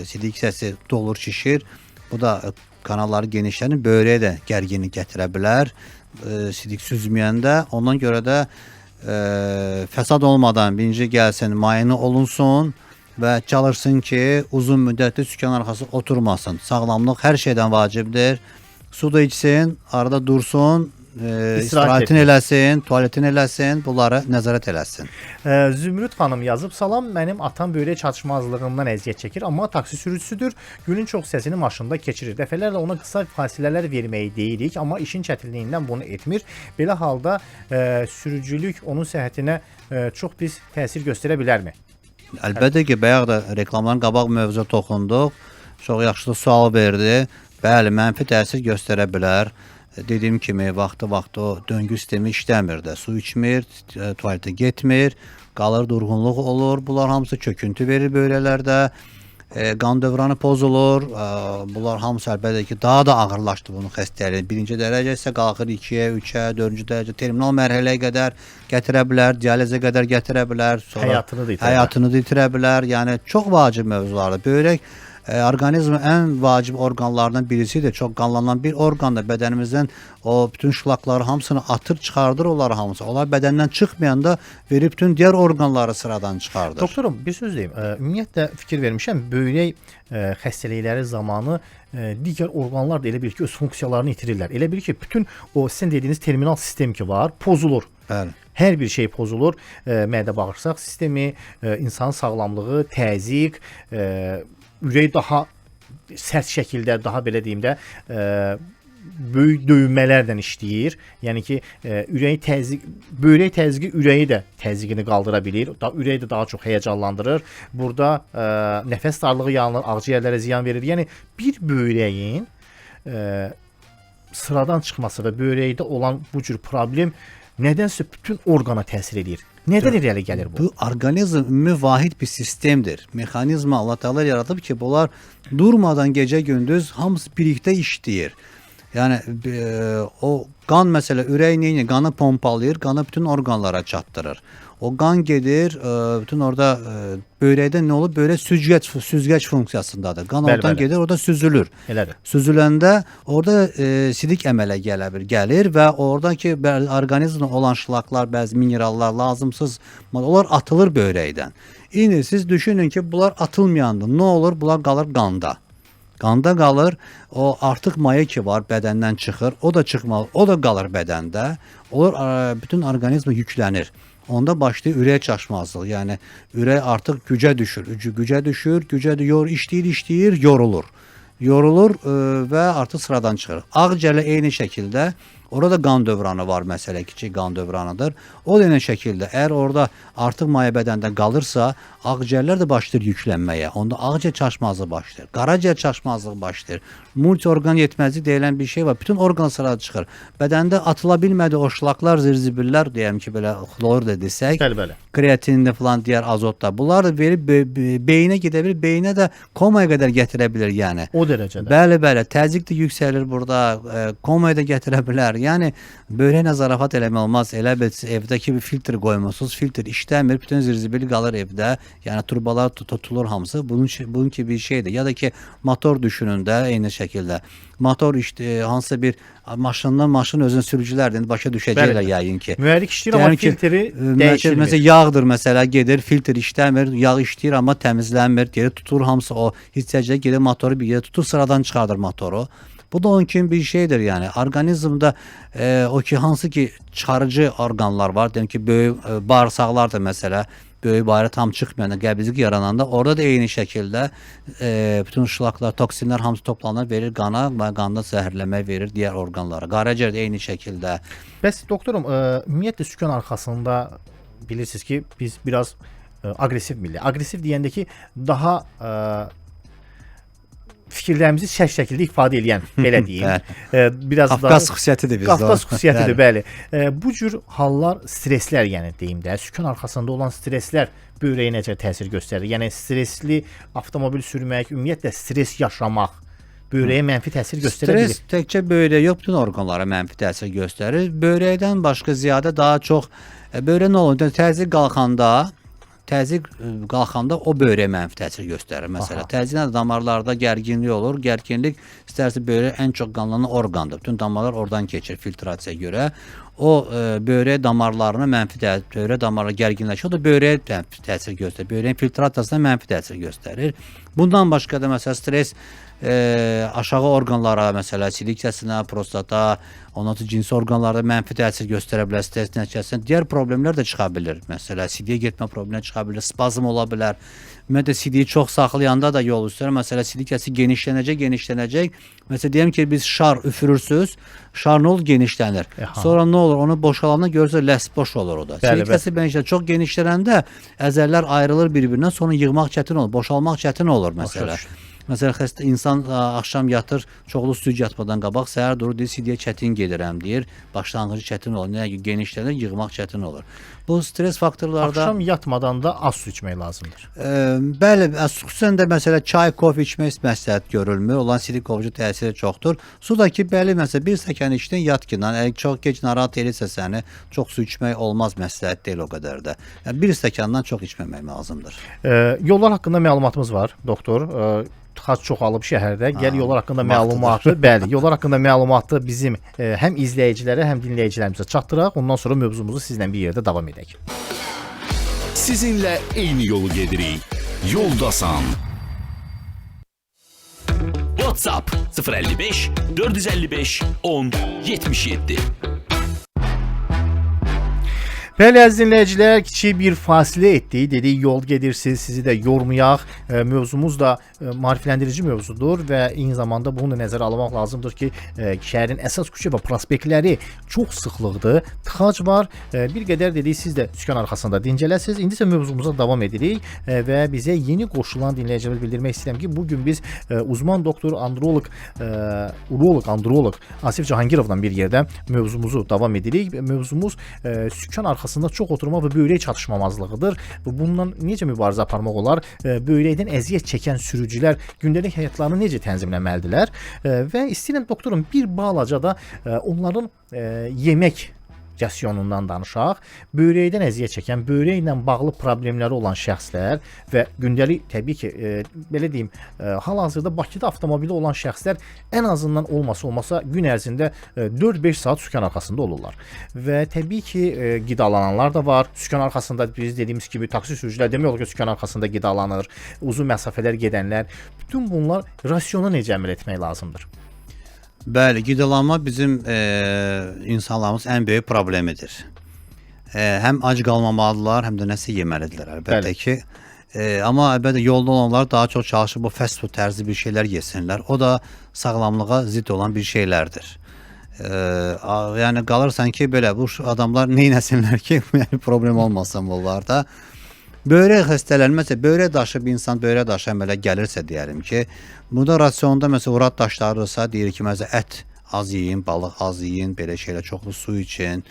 sidik hissəsi dolur, şişir. Bu da kanalları genişlənir, böyrəyə də gərginlik gətirə bilər. Sidik süzməyəndə, ondan görə də fəsad olmadan birinci gəlsin, müayinə olunsun və çalışsın ki, uzun müddətli sükan arxası oturmasın. Sağlamlıq hər şeydən vacibdir. Su da içsin, arada dursun, istirahətini eləsin, tualetini eləsin, bunları nəzarət eləsin. Zümrüd xanım yazıb, salam, mənim atam böyrək çatışmazlığından əziyyət çəkir, amma taksi sürücüsüdür. Günün çox hissəsini maşında keçirir. Dəfələrlə ona qısa fasilələr verməyi deyirik, amma işin çətinliyindən bunu etmir. Belə halda sürücülük onun səhhətinə çox pis təsir göstərə bilərmi? Əlbəttə ki, bayaq da reklamların qabaq mövzuya toxunduq. Çox yaxşı sual verdi. Bəli, mənfi təsir göstərə bilər. Dediyim kimi, vaxtı-vaxtı o döngü sistemi işləmir də. Su içmir, tualetə getmir, qalır, durğunluq olur. Bunlar hamısı çöküntü verir böyrəklərdə. Qan dövranı pozulur. Bunlar hamısı əlbəttə ki, daha da ağırlaşdı bunun xəstəliyi. Birinci dərəcə isə qalxır 2-yə, 3-ə, 4-cü dərəcə terminal mərhələyə qədər gətirə bilər, dializə qədər gətirə bilər. Sonra həyatını da itirə bilər. Həyatını da itirə bilər. Yəni çox vacib mövzulardır. Böyrək orqanizmin ən vacib orqanlarından birisidir. Çox qanlanan bir orqandır. Bədənimizdən o bütün şlakları hamısını atır, çıxardır onları hamısı. Onlar bədəndən çıxmayanda verib bütün digər orqanları sıradan çıxardır. Doktorum, bir söz deyim. Ümumiyyətlə fikir vermişəm, böyrək xəstəlikləri zamanı digər orqanlar da elə bil ki, öz funksiyalarını itirirlər. Elə bil ki, bütün o sizin dediyiniz terminal sistem ki var, pozulur. Bəli. Hər bir şey pozulur. Mədə bağırsaq sistemi, insanın sağlamlığı, təzyiq, ürək daha sərt şəkildə, daha belə deyim də, böyük döyünmələrlə işləyir. Yəni ki, ürək təzyiq, böyrək təzyiqi ürəyi də təzyiqini qaldıra bilir. Da ürəyi də daha çox həyəcanlandırır. Burada nəfəs darlığı yaranır, ağciyərlərə ziyan verir. Yəni bir böyrəyin sıradan çıxması və böyrəkdə olan bu cür problem nədənsə bütün orqana təsir eləyir. Nədən irəli gəlir bu? Bu orqanizm ümumi vahid bir sistemdir. Mexanizma Allah Teala yaradıb ki, bunlar durmadan gecə gündüz hamısı birlikdə işləyir. Yəni o qan məsələ ürək nə edir? Qanı pompalayır, qanı bütün orqanlara çatdırır. O qan gedir, bütün orada böyrəkdə nə olur? Böyrək süzgəc funksiyasındadır. Qan Bəli, oradan bəli. gedir, orada süzülür. Elədir. Süzüləndə orada sidik əmələ gəlir və oradakı orqanizmdə olan şlaklar, bəzi minerallar, lazımsız onlar atılır böyrəkdən. İndi siz düşünün ki, bunlar atılmayanda nə olur? Bunlar qalır qanda. Qanda qalır, o artıq maye ki var bədəndən çıxır, o da çıxmalı, o da qalır bədəndə. Olur, bütün orqanizm yüklənir. Onda başlayır ürək çaşmazlığı. Yəni ürək artıq gücə düşür, gücə düşür, işləyir, yorulur. Yorulur və artıq sıradan çıxır. Ağciyərlə eyni şəkildə orada qan dövranı var, məsələ kiçik qan dövranıdır. O da eyni şəkildə əgər orada artıq maye bədəndə qalırsa, ağciyərlər də başlayır yüklənməyə. Onda ağciyər çaşmazlığı başlayır, qaraciyər çaşmazlığı başlayır. Multiorqan yetməzlik deyilən bir şey var. Bütün orqan sıradan çıxır. Bədəndə atıla bilmədi o şlaklar, zirzibillər deyəm ki, belə xlor da desək. Bəli, bəli. Kreatinli falan digər azotlar. Bunlar da verib beyinə gedə bilir. Beyinə də komaya qədər gətirə bilər yəni. O dərəcədə. Bəli, bəli. Təzyiq də yüksəlir burada, komaya da gətirə bilər. Yəni böyrəklə zarafat eləmək olmaz. Elə bil siz evdəki bir filtr qoymusunuz, filtr işləmir, bütün zirzibil qalır evdə. Yəni turbalar tutulur hamısı. Bunun kimi bir şeydir. Ya da ki motor düşünün də eyni şəkildə. Motor işte hansısa bir maşından maşın özünün sürücülərdir. İndi başa düşəcəklər yəqin ki. Mühərrik işləyir amma filtri dəyişilmir. Məsələn yağdır məsələ gedir, filtr işləmir, yağ işləyir amma təmizlənmir, geri tutur hamısı o hissəcə gedir motoru bir yerə tutur, sıradan çıxardır motoru. Bu da onun kimi bir şeydir yəni. Orqanizmdə o ki hansı ki çıxarıcı orqanlar var, deyim ki böyük bağırsaqlar da məsələ, böyük bayra tam çıxmayanda, qəbizlik yarananda orada da eyni şəkildə bütün şlaklar, toksinlər hamısı toplanır, verir qana və qanda zəhərləmə verir digər orqanlara. Qaraciyər də eyni şəkildə. Bəs doktorum, ümumiyyətlə sükan arxasında bilirsiniz ki, biz biraz aqressiv millət. Aqressiv deyəndə ki, daha fikirlərimizi sərt şəkildə ifadə eləyən, belə deyim. Biraz Qafqaz xüsusiyyətidir bizdə. Qafqaz xüsusiyyətidir, bəli. Bu cür hallar, stresslər, yəni deyim də, sükan arxasında olan stresslər böyrəyə necə təsir göstərir? Yəni stresli avtomobil sürmək, ümumiyyətlə stres yaşamaq böyrəyə mənfi təsir göstərə bilir. Stres təkcə böyrəyə yox, bütün orqanlara mənfi təsir göstərir. Böyrəkdən başqa ziyadə daha çox böyrə nə olur? Təzyiq qalxanda o böyrəyə mənfi təsir göstərir. Məsələ, təzyiqlə damarlarda gərginlik olur. Gərginlik istərsə böyrək ən çox qanlanan orqandır. Bütün damarlar oradan keçir filtrasiyaya görə. O böyrək damarlarına mənfi təsir, böyrək damarları gərginləşir. O da böyrəyə mənfi təsir göstərir. Böyrəyin filtrasiyasına mənfi təsir göstərir. Bundan başqa da məsələ stres aşağı orqanlara, məsələ sidik kəsinə, prostata, ondan sonra cinsi orqanlarda mənfi təsir göstərə bilər stres nəticəsində. Digər problemlər də çıxa bilir. Məsələ sidiyə getmə problemi çıxa bilər, spazm ola bilər. Ümumiyyətlə sidiyi çox saxlayanda da yol üstə, məsələ sidik kəsi genişlənəcək. Məsələn deyəm ki, biz şar üfürürsüz, şar nə olur? Genişlənir. Sonra nə olur? Onu boşalanda görürsünüz ləs boş olur o da. Sidik kəsi belə çox genişlənəndə əzəllər ayrılır bir-birindən, sonra yığmaq çətin olur, boşalmaq çətin olur məsələ. Məsələn, xəstə insan axşam yatır, çoxlu süd yatmadan qabaq, səhər durur, deyir, sidiyə çətin gedirəm, deyir. Başlanğıcı çətin olur. Nəyə ki, genişlənir, yığmaq çətin olur. Bu stres faktorlarda... Axşam yatmadan da az su içmək lazımdır. Bəli, xüsusən də məsələ çay, kofe içmək məsləhət görülmür. Olan sidik qovucu təsiri çoxdur. Su da ki, bəli, məsələn, bir stəkan içdin, yat ki, əgər çox gec narahat edirsə səni, çox su içmək olmaz, məsləhət deyil o qədər də. Yəni, bir stəkandan çox içməmək lazımdır. Yollar haqqında məlumatımız var, doktor. Tıxac çoxalıb şəhərdə. Gəl yollar haqqında məlumatı, bəli, yollar haqqında məlumatı bizim həm izləyicilərə, həm dinləyicilərimizə çatdıraq. Ondan sonra mövzumuzu sizlə bir yerdə davam edək. Sizinlə eyni yolu gedirik. Yoldasan. WhatsApp 055 455 10 77. Bəli, əziz dinləyicilər, kiçik bir fasilə etdik. Dedik, yol gedirsiniz, sizi də yormayaq. Mövzumuz da maarifləndirici mövzudur və eyni zamanda bunu da nəzərə almaq lazımdır ki, şəhərin əsas küçə və prospektləri çox sıxlıqdır, tıxac var. Bir qədər dedik, siz də sükan arxasında dincələsiniz. İndi isə mövzumuza davam edirik və bizə yeni qoşulan dinləyicilərə bildirmək istəyirəm ki, bu gün biz uzman doktor, androloq, uroloq, androloq Asif Cahangirovla bir yerdə mövzumuzu davam edirik. Mövzumuz sükan arxasında çox oturmaq və böyrək çatışmamazlığıdır. Və bununla necə mübarizə aparmaq olar? Böyrəkdən əziyyət çəkən sürücülər gündəlik həyatlarını necə tənzimləməlidirlər? Və istəyirəm doktorum bir balaca da onların yemək rasionundan danışaq. Böyrəkdən əziyyət çəkən, böyrəklə bağlı problemləri olan şəxslər və gündəlik təbii ki, belə deyim, hal-hazırda Bakıda avtomobili olan şəxslər ən azından olmasa gün ərzində 4-5 saat sükan arxasında olurlar. Və təbii ki, qidalananlar da var. Sükan arxasında biz dediyimiz kimi taksi sürücülər demək olar ki, sükan arxasında qidalanır, uzun məsafələr gedənlər. Bütün bunlar rasiona necə əməl etmək lazımdır? Bəli, qidalanma bizim insanlarımız ən böyük problemidir. Həm ac qalmamalıdırlar, həm də nəsə yeməlidirlər əlbəttə Bəli. ki. Amma əlbəttə yolda olanlar daha çox çalışır bu fast food tərzi bir şeylər yesinlər. O da sağlamlığa zidd olan bir şeylərdir. Yəni qalırsan ki, belə bu adamlar nə etsinlər ki, yəni problem olmasın bunlarda. Böyrək xəstələri, məsələn, böyrək daşı bir insan böyrək daşı əmələ gəlirsə deyəlim ki, burada rasionda məsələn urat daşlarıdırsa, deyir ki, məsələn ət az yeyin, balıq az yeyin, belə şeylər, çoxlu su için,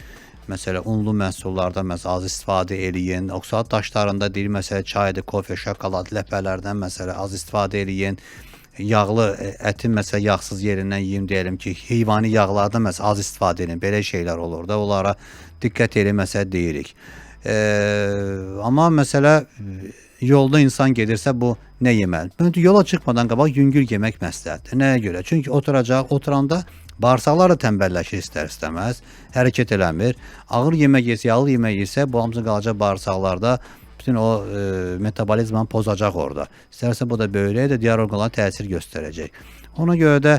məsələn unlu məhsullardan məsələn az istifadə eləyin. Oksalat daşlarında deyir məsələn çaydır, kofe, şokolad, ləpələrdən məsələn az istifadə eləyin. Yağlı ətin məsələn yağsız yerindən yeyin deyəlim ki, heyvani yağlardan məsələn az istifadə eləyin. Belə şeylər olur da, onlara diqqət eləyin məsələn deyirik. Amma məsələ yolda insan gedirsə bu nə yeməli? Məncə yola çıxmadan qabaq yüngül yemək məsləhətdir. Nəyə görə? Çünki oturacaq, oturanda bağırsaqlar da tənbəlləşir istər-istəməz, hərəkət eləmir. Ağır yemək yesə, yağlı yemək yesə, bu hamısı qalacaq bağırsaqlarda, bütün o metabolizmanı pozacaq orada. İstərsə bu da böyrəyə də digər orqanlara təsir göstərəcək. Ona görə də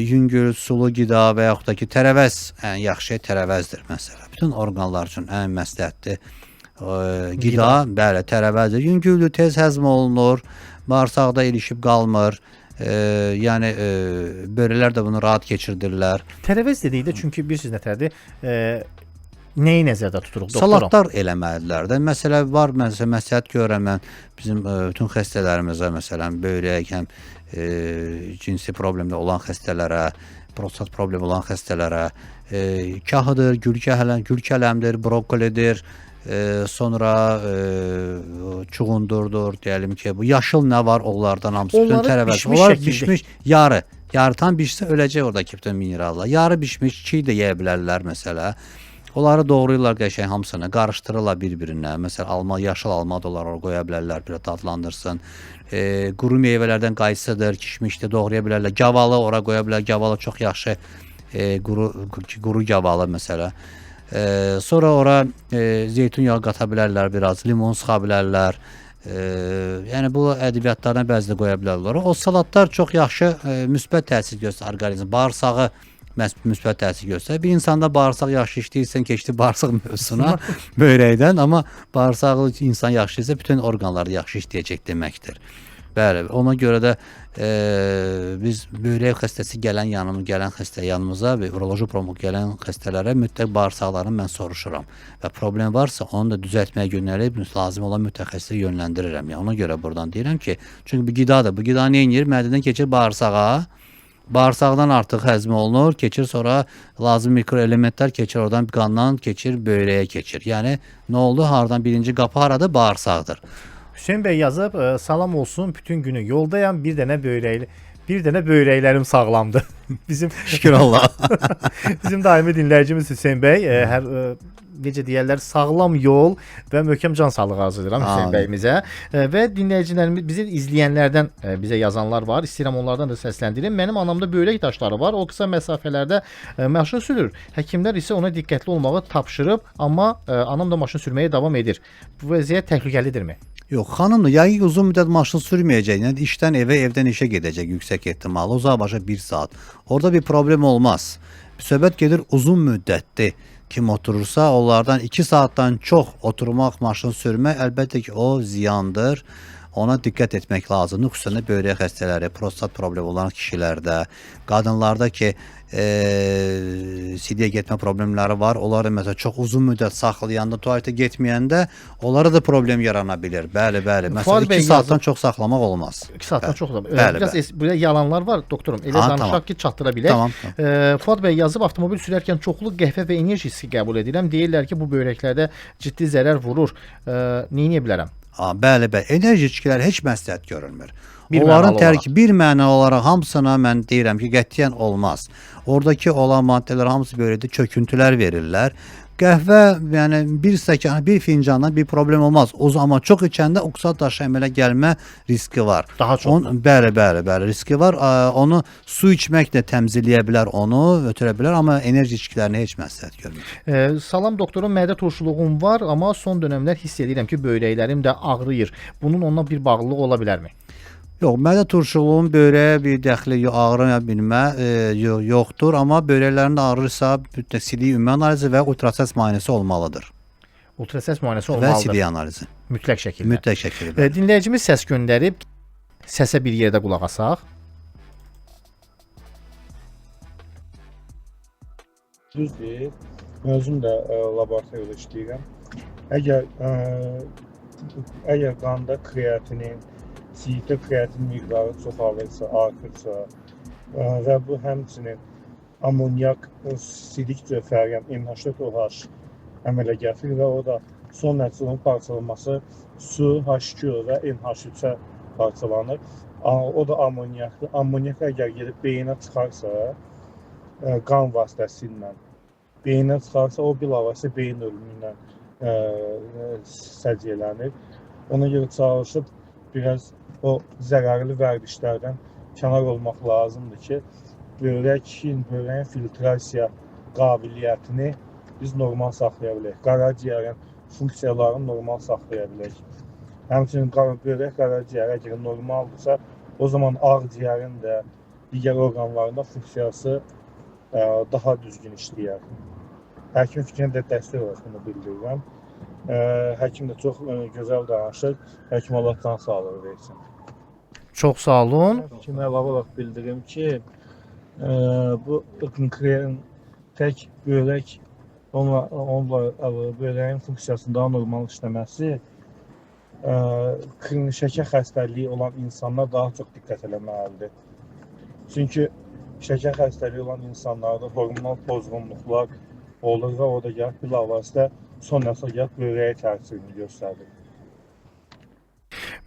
yüngül, sulu qida və yaxud da ki, tərəvəz ən yaxşı şey tərəvəzdir məsələ. Bütün orqanlar üçün ən məsləhətli qida, bəli, tərəvəzdir. Yüngüldür, tez həzm olunur, bağırsaqda ilişib qalmır. Yəni böyrəklər də bunu rahat keçirdirlər. Tərəvəz dedikdə çünki bilirsiniz nətərdir? Nəyi nəzərdə tuturuq doktorum? Salatlar eləməlidirlər də. Məsələ var, məsələn, məsləhət görürəm mən bizim bütün xəstələrimizə, məsələn, böyrək, həm cinsi problemli olan xəstələrə, prostat problemi olan xəstələrə, kahıdır, gülkələmdir, brokolidir, sonra çuğundurdur, deyəlim ki, bu yaşıl nə var onlardan hamısı, bütün tərəvəz. Onlar bişmiş yarı, yarı tam bişsə öləcək oradakı bütün minerallar. Yarı bişmiş çiğ də yeyə bilərlər məsələ. Onları doğrayırlar qəşəng hamısını, qarışdırırlar bir-birinə. Məsələn, alma, yaşıl alma da onlar ora qoya bilərlər, bir dadlandırsın. Quru meyvələrdən qaysıdır, kişmişdir, doğraya bilərlər. Gavalı ora qoya bilər. Gavalı çox yaxşı quru gavalı məsələ. Sonra ora zeytun yağı qata bilərlər biraz, limon sıxa bilərlər. Yəni bu ədviyyatlardan bəzi də qoya bilərlər. O salatlar çox yaxşı müsbət təsir göstərir orqanizm. Bağırsağı müsbət təsir göstərir. Bir insanda bağırsaq yaxşı işləyirsən, keçdi bağırsaq mövzusuna böyrəkdən, amma bağırsağı insan yaxşı işləyirsə, bütün orqanları yaxşı işləyəcək deməkdir. Bəli, ona görə də biz böyrək xəstəsi gələn gələn xəstə yanımıza və uroloji problemi gələn xəstələrə mütləq bağırsaqlarını mən soruşuram və problem varsa onu da düzəltməyə yönəlib lazım olan mütəxəssisə yönləndirirəm. Yəni ona görə buradan deyirəm ki, çünki bu qidadır. Bu qida nə edir? Mədədən keçir bağırsağa. Bağırsaqdan artıq həzm olunur, keçir sonra lazım mikroelementlər keçir oradan qandan keçir, böyrəyə keçir. Yəni nə oldu? Hardan birinci qapı haradır? Bağırsaqdır. Hüseyn bəy yazıb, salam olsun, bütün günü yoldayam, bir dənə böyrəklərim sağlamdır. Bizim şükür Allah. Bizim daimi dinləyicimiz Hüseyn bəy, hər necə deyərlər, sağlam yol və möhkəm can sağlığı arzu edirəm Hüseyn bəyimizə. Və dinləyicilərimiz, bizi izləyənlərdən bizə yazanlar var. İstəyirəm onlardan da səsləndirim. Mənim anamda böyrək daşları var. O qısa məsafələrdə maşın sürür. Həkimlər isə ona diqqətli olmağı tapşırıb, amma anam da maşın sürməyə davam edir. Bu vəziyyət təhlükəlidirmi? Yox, xanım da yəqin ki, uzun müddət maşın sürməyəcək. Yəni işdən evə, evdən işə gedəcək yüksək ehtimalla. Uzağa başa 1 saat. Orada bir problem olmaz. Söhbət gedir uzun müddətli. Kim oturursa, onlardan 2 saatdan çox oturmaq, maşın sürmək əlbəttə ki, o ziyandır. Ona diqqət etmək lazımdır. Xüsusən də böyrək xəstələri, prostat problemi olan kişilərdə, qadınlarda ki, sidiyə getmə problemləri var. Onlar da məsələn çox uzun müddət saxlayanda, tualetə getməyəndə onlara da problem yarana bilər. Bəli, bəli. Fuad Məsələn bəy 2 saatdan yazıb- çox saxlamaq olmaz. 2 saatdan çox da. Bəli, Biraz bəli. Burada yalanlar var doktorum. Elə Ha, danışaq tamam. ki, çatdıra bilək. Tamam, tamam. Fuad bəy yazıb avtomobil sürərkən çoxlu qəhvə və enerji içki qəbul edirəm. Deyirlər ki, bu böyrəklərdə ciddi zərər vurur. Nə edə bilərəm? Ha, bəli, bəli. Enerji içkiləri heç məsləhət görülmür. Bir Onların mənalı tərki bir məna olaraq hamısına mən deyirəm ki, qətiyyən olmaz. Oradakı olan maddələr hamısı böyrəkdə çöküntülər verirlər. Qəhvə, yəni bir stəkan, bir fincandan bir problem olmaz. O zaman çox içəndə oksal daşı əmələ gəlmə riski var. Daha çox. Bəli, bəli, bəli, riski var. Onu su içməklə təmizləyə bilər onu, ötürə bilər, amma enerji içkilərini heç məsləhət görmür. Salam doktorum, mədə turşuluğum var, amma son dönəmlər hiss edirəm ki, böyrəklərim də ağrıyır. Bunun onunla bir bağlılığı ola bilərmi? Yox, mədə turşuluğunun böyrəyə bir dəxli yox, ağrı bilmə yoxdur, amma böyrəklərində ağrırsa mütləq sidik ümumi analizi və ultrasəs müayinəsi olmalıdır. Ultrasəs müayinəsi Və olmalıdır. sidik analizi. Mütləq şəkildə. Mütləq şəkildə. Dinləyicimiz səs göndərib. Səsə bir yerdə qulaq asaq. Düzdür. Mən özüm də laboratoriyada işləyirəm. Əgər qanda kreatinin, siyikdə kreatin miqdarı çoxalırsa, artırsa və bu həmçinin amonyak sidik cövhəri, yəni NH4OH əmələ gətirir və o da son nəticə onun parçalanması su, H2O və NH3-ə parçalanır. O da amonyakdır. Amonyak əgər gedib beyinə çıxarsa, qan vasitəsilə beyinə çıxarsa, o bilavasitə beyin ölümü ilə səciyyələnir. Ona görə çalışıb biraz o zərərli vərdişlərdən kənar olmaq lazımdır ki, böyrəyin filtrasiya qabiliyyətini biz normal saxlaya bilək. Qaraciyərin funksiyalarını normal saxlaya bilək. Həmçinin böyrək qaraciyəri əgər normaldırsa, o zaman ağciyərin də digər orqanlarında funksiyası daha düzgün işləyər. Həkim fikrini də dəstək olaraq bunu bildirirəm. Həkim də çox gözəl danışır. Həkim Allah can sağlığı versin. Çox sağ olun. Fikrimə əlavə olaraq bildirim ki, bu tək böyrək onunla böyrəyin funksiyasının daha normal işləməsi şəkər xəstəliyi olan insanlar daha çox diqqət eləməlidir. Çünki şəkər xəstəliyi olan insanlarda hormonal pozğunluqlar olur və o da gəlib bilavasitə son nəticə gəlib böyrəyə təsirini göstərir.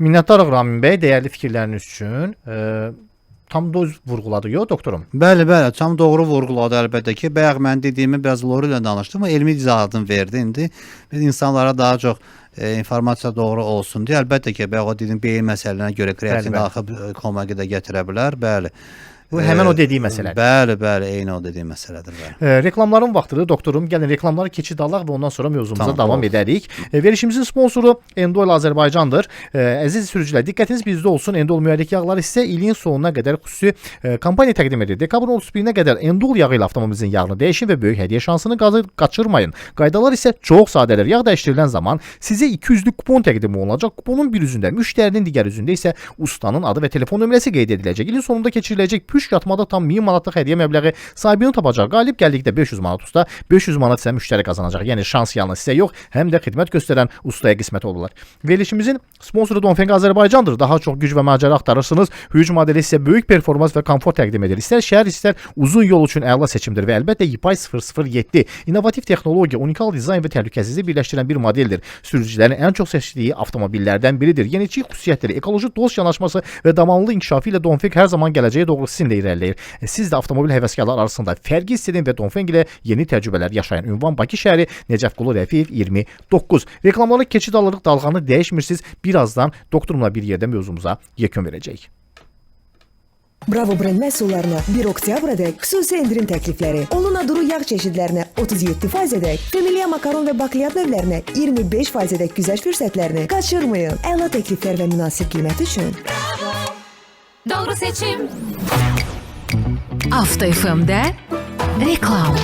Minnətdarıq Ramin bəy dəyərli fikirləriniz üçün. Tam da vurğuladı, yox doktorum? Bəli, bəli, tam doğru vurğuladı əlbəttə ki. Bayaq mən dediyimi biraz Lori ilə danışdım, amma elmi izahatını verdi indi. Biz insanlara daha çox informasiya doğru olsun deyə əlbəttə ki, bayaq o dediyim beyin məsələlərinə görə kreatin axıb komaya da gətirə bilər. Bəli. Bu həmin o dediyi məsələdir. Bəli, bəli, eyni o dediyi məsələdir, bəli. Reklamların vaxtıdır doktorum. Gəlin reklamlara keçid alaq və ondan sonra mövzumuza Tamam, davam oldu. edərik. Verilişimizin sponsoru Endoil Azərbaycandır. Əziz sürücülər, diqqətiniz bizdə olsun. Endol mühərrik yağları sizə ilin sonuna qədər xüsusi kampaniya təqdim edir. Dekabrın 31-nə qədər Endol yağı ilə avtomobilinizin yağını dəyişin və böyük hədiyyə şansını qaçırmayın. Qaydalar isə çox sadədir. Yağ dəyişdirilən zaman sizə 200-lük kupon təqdim olunacaq. Kuponun bir üzündə müştərinin, digər üzündə isə ustanın adı və telefon nömrəsi qeyd ediləcək. İlin sonunda keçiriləcək püşk atmada tam 1000 manatlıq hədiyyə məbləği sahibini tapacaq. Qalib gəldikdə 500 manat usta, 500 manat isə müştəri qazanacaq. Yəni şans yalnız sizə yox, həm də xidmət göstərən ustaya qismət olurlar. Verilişimizin sponsoru Dongfeng Azərbaycandır. Daha çox güc və macəra axtarırsınız. Hücum modeli sizə böyük performans və komfort təqdim edir. İstər şəhər, istər uzun yol üçün əla seçimdir və əlbəttə Yipay 007 innovativ texnologiya, unikal dizayn və təhlükəsizliyi birləşdirən bir modeldir. Sürücülərin ən çox seçdiyi avtomobillərdən biridir. Yenilikçi xüsusiyyətləri, ekoloji dost yanaşması və davamlı inkişafı ilə Dongfeng hər zaman gələcəyə doğru sizinlə irəliləyir. Siz də avtomobil həvəskarları arasında fərqi hiss edin və Dongfeng ilə yeni təcrübələr yaşayın. Ünvan Bakı şəhəri, Nəcəfqulu Rəfiyev 29. Reklamlara keçid alırıq, dalğanı dəyişmirsiniz. Birazdan doktorumla bir yerdə mövzumuza yekun verəcəyik. Bravo brend məhsullarına 1 oktyabrədək xüsusi endirim təklifləri. Oluna duru yağ çeşidlərinə 37%-ədək, Familia makaron və baklyat növlərinə 25%-ədək güzəşt fürsətlərini qaçırmayın. Əla təkliflər və münasib qiymət üçün. Bravo. Doğru seçim. Avto FM-də reklam.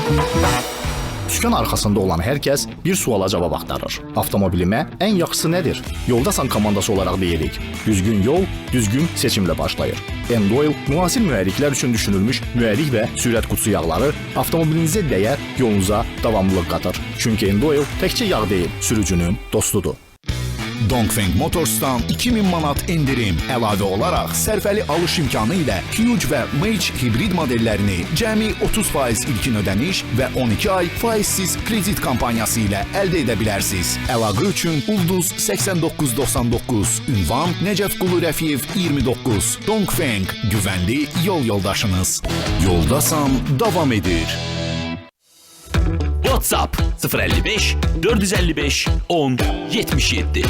Sükan arxasında olan hər kəs bir suala cavab axtarır. Avtomobilimə ən yaxşısı nədir? Yoldasan komandası olaraq deyirik. Düzgün yol, düzgün seçimlə başlayır. Endoil müasir mühərriklər üçün düşünülmüş mühərrik və sürət qutusu yağları avtomobilinizə dəyər, yolunuza davamlılıq qatır. Çünki Endoil təkcə yağ deyil, sürücünün dostudur. Dongfeng Motors'tan 2000 manat indirim. Əlavə olaraq sərfəli alış imkanı ilə Huge və Mage hibrid modellərini cəmi 30% ilkin ödəniş və 12 ay faizsiz kredit kampaniyası ilə əldə edə bilərsiniz. Əlaqə üçün Ulduz 8999, ünvan Nəcəfqulu Rəfiyev 29. Dongfeng güvənli yol yoldaşınız. Yoldasan davam edir. WhatsApp 055 455 10 77.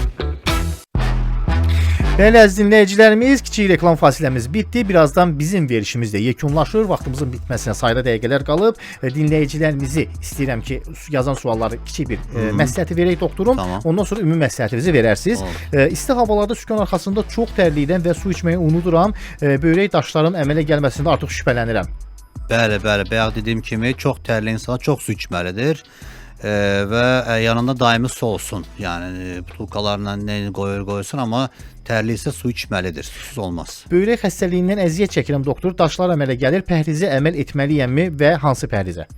Bəli, əziz dinləyicilərimiz, kiçik reklam fasiləmiz bitdi. Birazdan bizim verilişimiz də yekunlaşır. Vaxtımızın bitməsinə sayılı dəqiqələr qalıb. Dinləyicilərimizi istəyirəm ki, yazan sualları kiçik bir məsləhəti verək doktorum. Tamam. Ondan sonra ümumi məsləhətinizi verərsiniz. İsti havalarda sükan arxasında çox tərliyirəm və su içməyi unuduram. Böyrək daşlarım əmələ gəlməsində artıq şübhələnirəm. Bəli, bəli. Bayaq dediyim kimi çox tərli insanlar çox su içməlidir. Və yanında daimi su olsun. Yəni butulkalarla nə qoyur qoysun, amma tərli isə su içməlidir. Susuz olmaz. Böyrək xəstəliyindən əziyyət çəkirəm doktor. Daşlar əmələ gəlir. Pəhrizə əməl etməliyəmmi və hansı pəhrizə?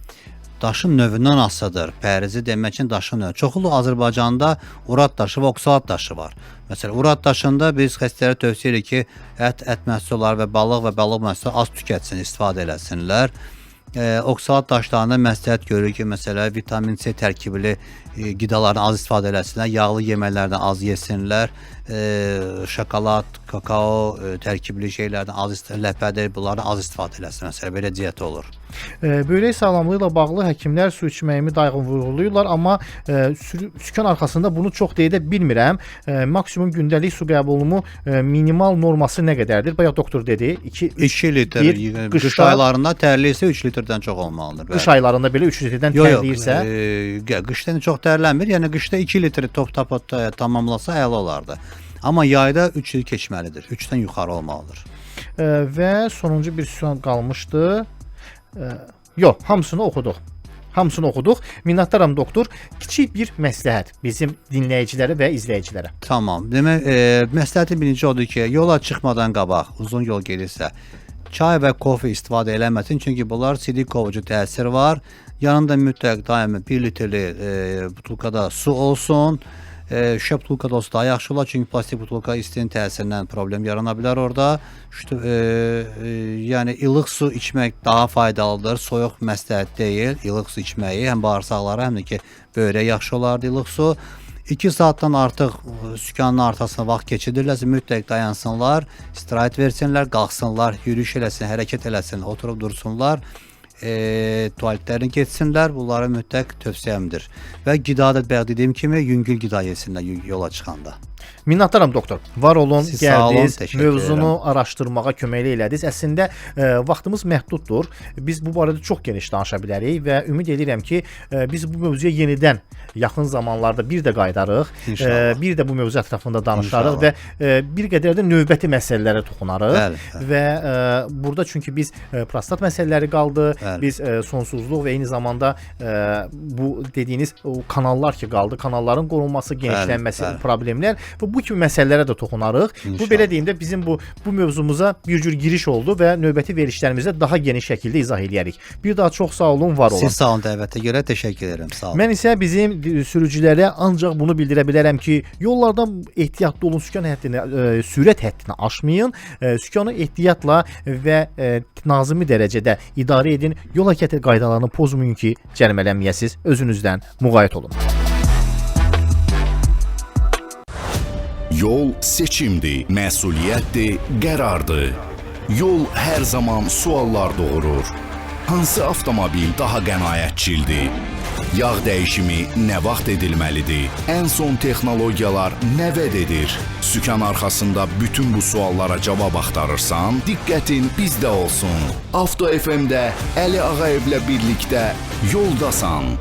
Daşın növündən asılıdır. Pəhrizi demək üçün daşın növü. Çoxlu Azərbaycanda urat daşı və oksalat daşı var. Məsələn, urat daşında biz xəstələrə tövsiyə edirik ki, ət məhsulları və balıq və balıq məhsulları az tükətsin, istifadə eləsinlər. Oksalat daşlarında məsləhət görürük ki, məsələn, vitamin C tərkibli qidalardan az istifadə eləsinlər, yağlı yeməklərdən az yesinlər, şokolad, kakao tərkibli şeylərdən az istifadə, ləpədir, bunlardan az istifadə eləsin. Məsələn, belə diyet olur. Böyrək sağlamlığı ilə bağlı həkimlər su içməyimi daim vurğulayırlar, amma sükan arxasında bunu çox deyə də bilmirəm. Maksimum gündəlik su qəbulumu minimal norması nə qədərdir? Bayaq doktor dedi, 2 litr. Bir, qış aylarında tərli isə 3 litrdən çox olmalıdır. Qış aylarında belə 3 litrdən tərləyirsə? Yox, qışda çox tərlənmir. Yəni qışda 2 litri top tamamlasa əla olardı. Amma yayda 3 il keçməlidir. 3-dən yuxarı olmalıdır. Və sonuncu bir sual qalmışdı. Yox, hamısını oxuduq. Hamısını oxuduq. Minnətdaram doktor. Kiçik bir məsləhət bizim dinləyicilərə və izləyicilərə. Tamam. Demək, məsləhətin birinci odur ki, yola çıxmadan qabaq uzun yol gedirsə, çay və kofe istifadə eləməsin, çünki bunlar sidik kovucu təsir var. Yanında mütləq daimi 1 litrli butulkada su olsun. Şüşə butulkada olsa daha yaxşı olar, çünki plastik butulka istinin təsirindən problem yarana bilər orada. Yəni ilıq su içmək daha faydalıdır, soyuq məsləhət deyil. İlıq su içməyi həm bağırsaqlara, həm də ki böyrəyə yaxşı olardı ilıq su. 2 saatdan artıq sükanın arxasına vaxt keçirirlərsə mütləq dayansınlar, istirahət versinlər, qalxsınlar, yürüyüş eləsin, hərəkət eləsin, oturub dursunlar, tualetlərini getsinlər. Bunlara mütləq tövsiyəmdir. Və qida da bayaq dediyim kimi yüngül qida yesinlər yola çıxanda. Minnətdaram doktor. Var olun, Siz sağ olun, gəldiniz, təşəkkür mövzunu edirəm. araşdırmağa köməklik elədiniz. Əslində vaxtımız məhduddur. Biz bu barədə çox geniş danışa bilərik və ümid edirəm ki, biz bu mövzuya yenidən yaxın zamanlarda bir də qayıdarıq. İnşallah. Bir də bu mövzu ətrafında danışarıq İnşallah. və bir qədər də növbəti məsələlərə toxunarıq. Bəli, bəli. Və burada çünki biz prostat məsələləri qaldı, Bəli. biz sonsuzluq və eyni zamanda bu dediyiniz o kanallar ki qaldı, kanalların qorunması, genişlənməsi, bəli. problemlər və bu kimi məsələlərə də toxunarıq. Bu İnşallah. belə deyim də bizim bu mövzumuza bir cür giriş oldu və növbəti verilişlərimizdə daha geniş şəkildə izah eləyərik. Bir daha çox sağ olun, var olun. Siz sağ olun dəvətə görə, təşəkkür edirəm. Sağ olun. Mən isə bizim sürücülərə ancaq bunu bildirə bilərəm ki, yollarda ehtiyatlı olun, sükan həddini, sürət həddini aşmayın, sükanı ehtiyatla və nazimi dərəcədə idarə edin. Yol hərəkəti qaydalarını pozmayın ki, cərimələnməyəsiniz. Özünüzdən müğayət olun. Yol seçimdir, məsuliyyətdir, qərardır. Yol hər zaman suallar doğurur. Hansı avtomobil daha qənaətçildir? Yağ dəyişimi nə vaxt edilməlidir? Ən son texnologiyalar nə vəd edir? Sükan arxasında bütün bu suallara cavab axtarırsan, diqqətin bizdə olsun. Avto FM-də Əli Ağayevlə birlikdə yoldasan.